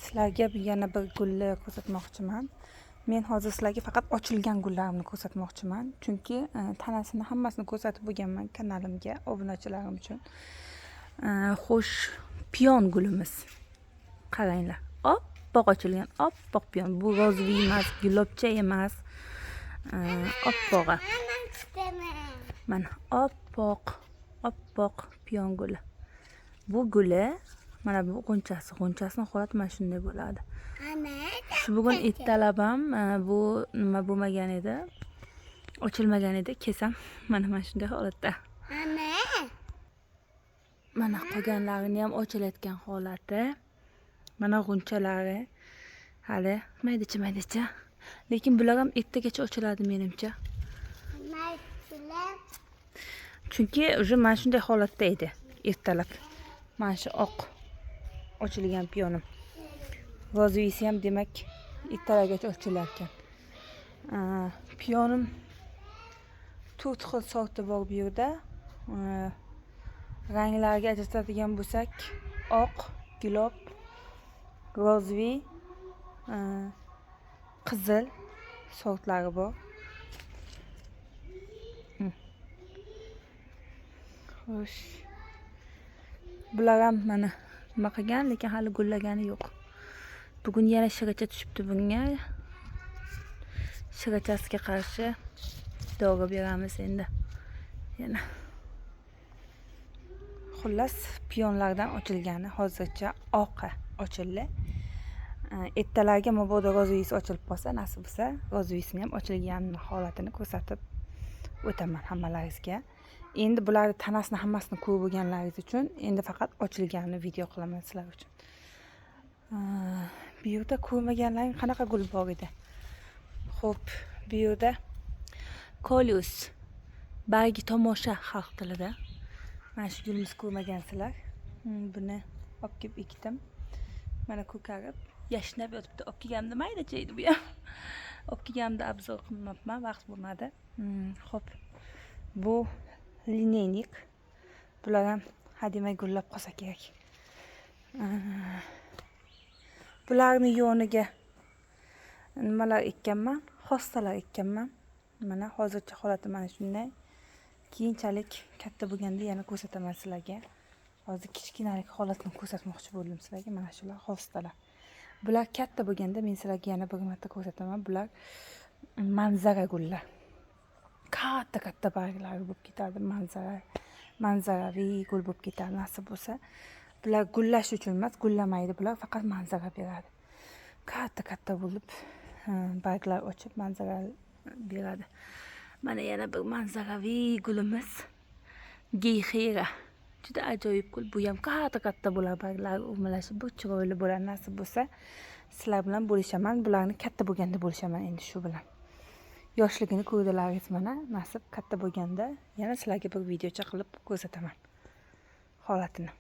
Sizlarga yana bir gulni ko'rsatmoqchiman. Men hozir sizlarga faqat ochilgan gullarimni ko'rsatmoqchiman, chunki tanasini hammasini ko'rsatib bo'lganman kanalimga obunachilarim uchun. Xo'sh, piyon gulimiz. Qaranglar, oppoq ochilgan, oppoq piyon. Bu розовый emas, gulobcha emas. Oppog'i. Mana oppoq, oppoq piyon guli. Bu guli, mana bu g'unchasi, g'unchasini holati mana shunday bo'ladi. Shu bugun ertalab ham bu nima bo'lmagan edi, ochilmagan edi. Kelsam, mana shunday holatda. Mana qolganlarini ham ochilayotgan holati. Mana g'unchalari hali maydacha maydacha. Lekin bular ham ertagacha ochiladi menimcha. Chunki уже mana shunday holatda edi ertalab. Mana shu oq ochilgan piyonim. Розовый si ham, demak, ertalabgacha ochilar ekan. Piyonim to'rt xil sorti bor bu yerda. Ranglarga ajratadigan bo'lsak, oq, gulob, розовый, qizil sortlari bor. Xo'sh. Bular ham mana nima qilgan, lekin hali gullagani yo'q. Bugun yana shiracha tushibdi bunga. Shirachasiga qarshi dori beramiz endi. Yana. Xullas, piyonlardan ochilgani hozircha oqi ochildi. Ertalarga mabodo розовый si ochilib qolsa, nasib bo'lsa, розовый sini ham ochilgan holatini ko'rsatib o'taman hammalaringizga. Endi bularni tanasini hammasini ko'rib bo'lganlaringiz uchun endi faqat ochilganini video qilaman sizlar uchun. Bu yerda ko'rmaganlaring qanaqa gul bor edi? Xo'p, bu yerda koleus, bargi tomosha xalq tilida. Mana shu gulimizni ko'rmagansizlar. Buni olib kelib ekdim. Mana ko'karib, yashnab yotibdi. Olib kelganimda maydacha edi bu ham. Olib kelganimda обзор qilmabman, vaqt bo'lmadi. Xo'p. Bu линейник. Bular ham hademay gullab qolsa kerak. Bularni yoniga nimalar ekkanman? Hostalar ekkanman. Mana hozircha holati mana shunday. Keyinchalik katta bo'lganda yana ko'rsataman sizlarga. Hozir kichkinalik holatini ko'rsatmoqchi bo'ldim sizlarga. Mana shular hostalar. Bular katta bo'lganda men sizlarga yana bir marta ko'rsataman. Bular manzara gullar. Katta katta barglari bo'lib ketadi. Manzara, manzaraviy gul bo'lib ketadi nasib bo'lsa. Bular gullash uchun emas, gullamaydi. Bular faqat manzara beradi. Katta katta bo'lib, barglar ochib manzara beradi. Mana yana bir manzaraviy gulimiz. Geyxera. Juda ajoyib gul. Bu ham katta katta bo'ladi, barglari o'rmalashib bir chiroyli bo'ladi nasib bo'lsa. Sizlar bilan bo'lishaman. Bularni katta bo'lganda bo'lishaman endi shu bilan. Yoshligini ko'rdilaringiz mana, nasib katta bo'lganda yana sizlarga bir videocha qilib ko'rsataman holatini.